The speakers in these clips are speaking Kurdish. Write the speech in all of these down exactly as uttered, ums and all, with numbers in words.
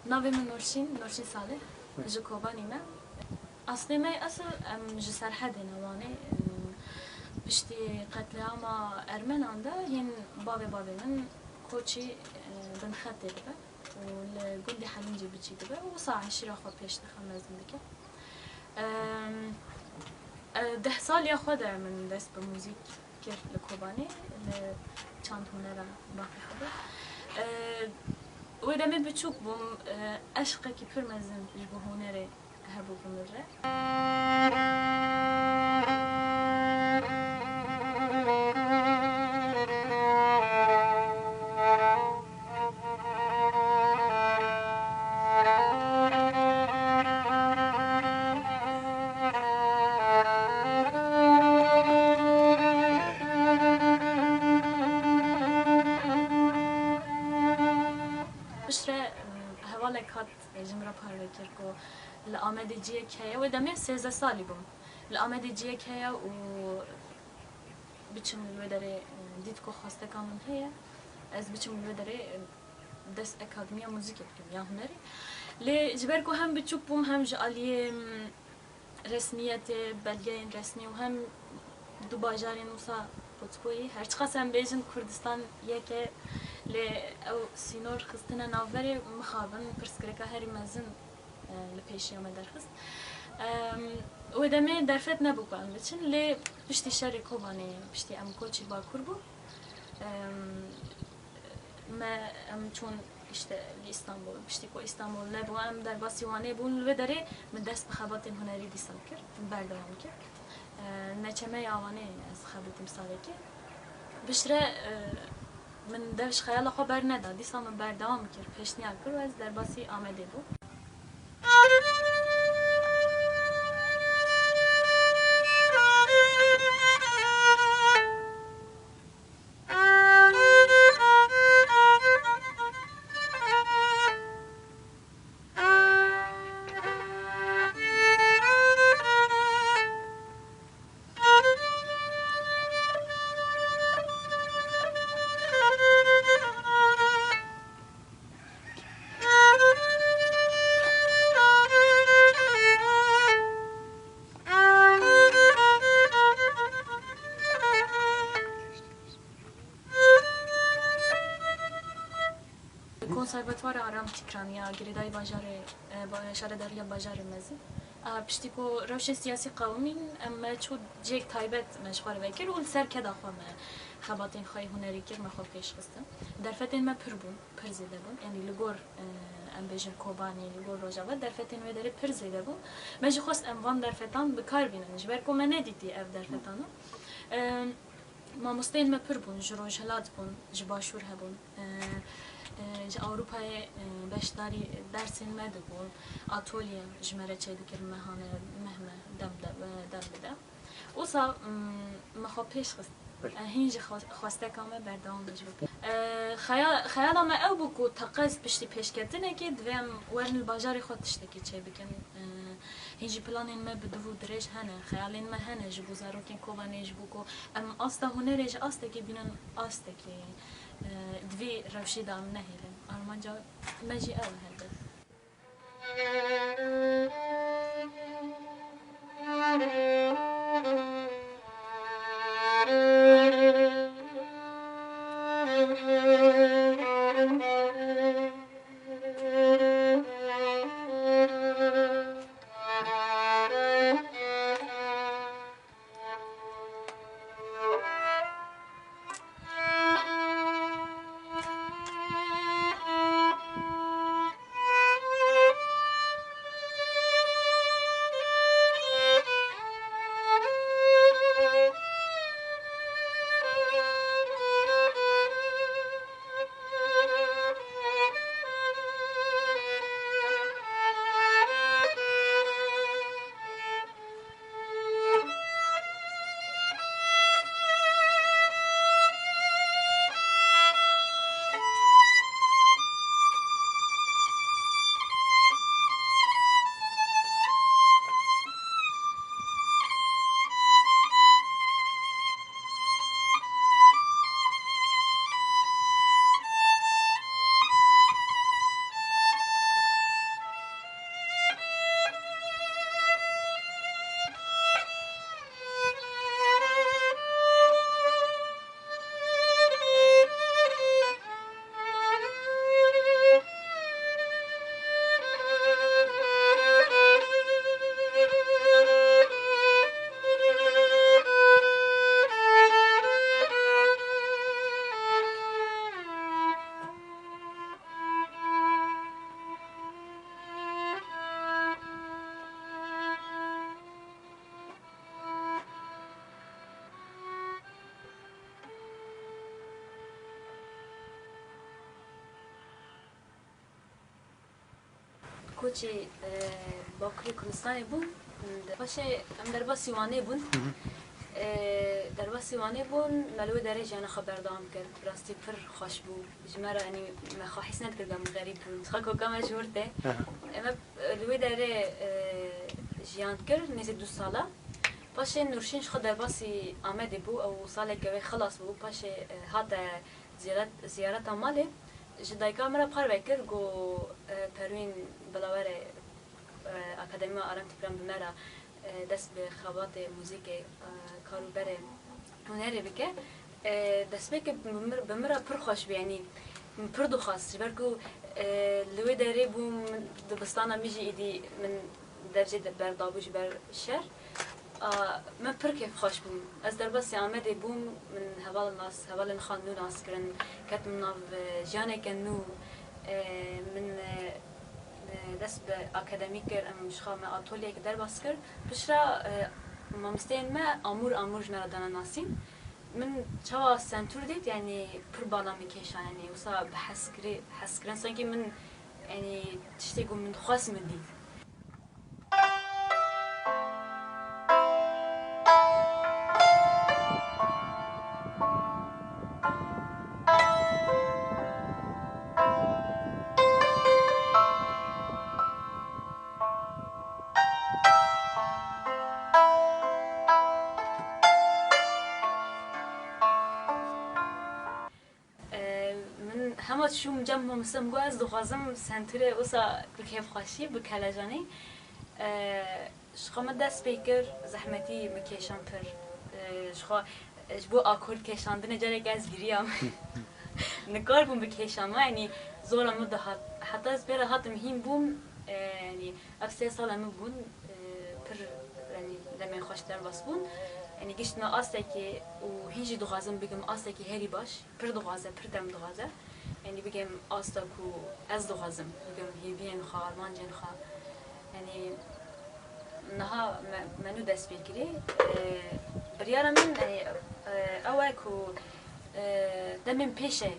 Navê min Nurşîn, Nurşîn Salih. Ji Kobanî me. Aslê me esil em ji Serhedê ne, Wanê. Em, piştî qetlîama Ermenan de hîn bavê bavê min koçî, e, Binxetê dibe û li gundê Helîncê Biçî dibe û wisa eşîra xwe pêş dixe, mezin dike. Em, e, deh saliya xwe de min dest bi muzîk kir li Kobanê, li çand hunera bavê xwe de. E, wê demê biçûk bûm, e, eşqekî pir mezin ji bo hunerê hebû bi min re. Piştre, em, hevalek hat, e, ji min re parve kir ku li Amedê cihek heye. Wê demê sêzdeh salî bûm. Li Amedê cihek heye û biçim li wê derê, e, dît ku xwesteka min heye, ez biçim li wê derê, e, dest akademiya muzîkê bikim ya hunerî. Lê ji ber ku hem biçûk bûm, hem ji aliyê, em, resmiyetê, belgeyên resmî û hem du bajarên wisa qutbûyî. Her çiqas em bêjin Kurdistan yek e, lê ew sînor xistine navberê, mixabin pirsgirêka herî mezin, e, li pêşiya me derxist. Em, wê demê derfet nebû ku em biçin, lê piştî şerê Kobanê, piştî em koçî Bakur bû. Em, me, em çûn işte li Îstanbul. Piştî ku Îstanbul nebû, em derbasî Wanê bûn. Li wê derê min dest bi xebatên hunerî dîsan kir, berdewam kir. E, neçe me ya Wanê ez xebitîm salekê. Piştre, e, min dev ji xeyala xwe berneda. Dîsa min berdewam kir, pêşniyar kir û ez derbasî Amedê bûm. Konservatuara Aram Tîkranî ya girêdayî bajarê, e, ba-, şaredariya bajarê mezin. A, piştî ku rewşên siyasî qewimîn, em me çû cihek taybet me ji xwe re vekir û li ser keda xwe me xebatên xwe yê hunerî kir, me xwe pêş xistin. Derfetên me pir bûn, pir zêde bûn. Yanî li gor, e, em bêjin Kobanê, li gor Rojava, derfetên wê derê pir zêde bûn. Me jî xwest em van derfetan bi kar bînin, ji ber ku me nedîtî ev derfetana. E, Mamosteyên me pir bûn, ji Rojhilat bûn, ji Başûr hebûn. E, e, ji Ewropayê, e, beşdarî dersên me dibûn, atolye ji me re çêdikirin, mehane, meh me dem, dem, dem bi dem. Wisa, mm, me xwe pêş xist. Pêş. E, hîn jî xwe-, xwesteka me berdewam e ji bo. E, xeya-, xeyala me ew bû ku teqez piştî pêşketinekê divê em werin li bajarê xwe tiştekî çêbikin. E, Hîn jî planên me bi div û dirêj hene, xeyalên me hene ji bo zarokên Kobanê, ji bo ku em asta hunerê ji astekê bînin astekê, e, di vî rewşê de em nehêlin. Armanca me jî ew e helbet. Koçê, e, Bakurê Kurdistanê bûn. De-, paşê em derbasî Wanê bûn. Hı hı. E, derbasî Wanê bûn, me li wê derê jiyana xwe berdewam kir. Bi rastî pir xweş bû. Ji me re, yanî me xwe hîs nedikir ku em xerîb bûn. Xwe koka me ji wir tê. Aha. Em, e, li wê derê, e, jiyan kir, nêzî du sala. Paşê Nûrşîn ji xwe derbasî Amedê bû, ew saleke wê xilas bû. Paşê, e, hate ziyaret, ziyareta malê. Ji dayika min re parve kir, got, e, Perwîn bila were, e, Akademiya Arem Tipran bi me re, e, dest bi xebatê muzîkê, e, kar û berê hunerê bike. E, destpêkê bi min, bi min re pir xweş bû, yanî min pir dixwest, ji ber ku, e, li wê derê bû, min dibistana min jî êdî min dev jê de berdabû ji ber şer. A, min pir kêfxweş bûm. Ez derbasî Amedê bûm, min heval nas, hevalên xwe nû nas kirin, ketim nav, e, jiyaneke nû. E, min, e, e, dest bi akademî kir, em ji xwe me atolyeyek derbas kir. Piştre, e, mamosteyên me amûr amûr ji me re dane nasîn. Min çawa sentûr dît, yanî pir bala min kêşan, yanî wisa bi hezkirî, hezkirin, sankî min, yanî tiştê ku min dixwest min dît. E, min hema çûm cem mamoste min got, ez dixwazim sentûrê wisa bi kêfxweşî, bi kelejanî. E, ji xwe min dest pê kir, zehmetî min kêşan pir. E, ji xwe, ji bo akord kêşandinê careke ez giriyam. Nikarbûm bikêşama, yanî zora min dihat. Heta ez pê re hatim hîn bûm, e, yanî ev sê sala min bûn, e, pir, yanî demên xweş derbas bûn. Yanî giştime astekê û hîn jî dixwazim bikim astekî herî baş. Pir dixwaze, pir dem dixwaze. Yanî bigêm asta ku ez dixwazim, bigêm hêviyên xwe, armancên xwe. Yanî niha me, me nû dest pê kirî. E, biryara min, yanî, e, ew e ku, e, demên pêşe,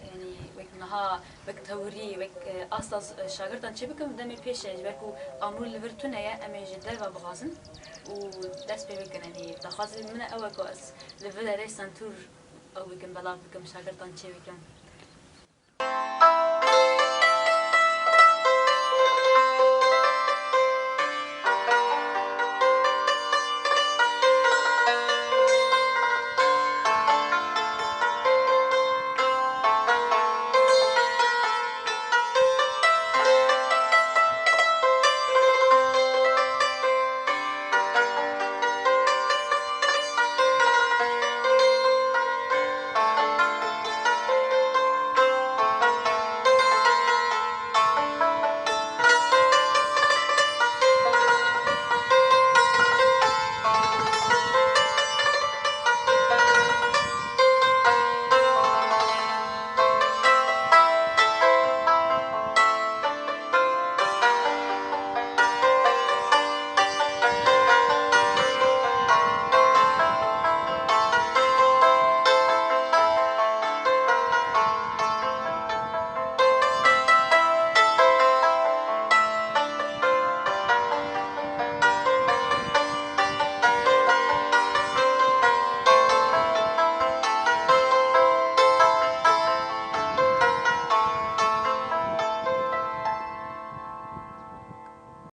yanî wek niha, wek tewirî, wek, e, asta z-, e, şagirtan çê bikim, demê pêşe, ji ber ku amûr li vir tune ye, em ê ji derve bixwazin û dest pê bikin. Yanî daxwazê min ew e ku ez li vir derê sentûr ew bikim, belav bikim, şagirtan çê bikim.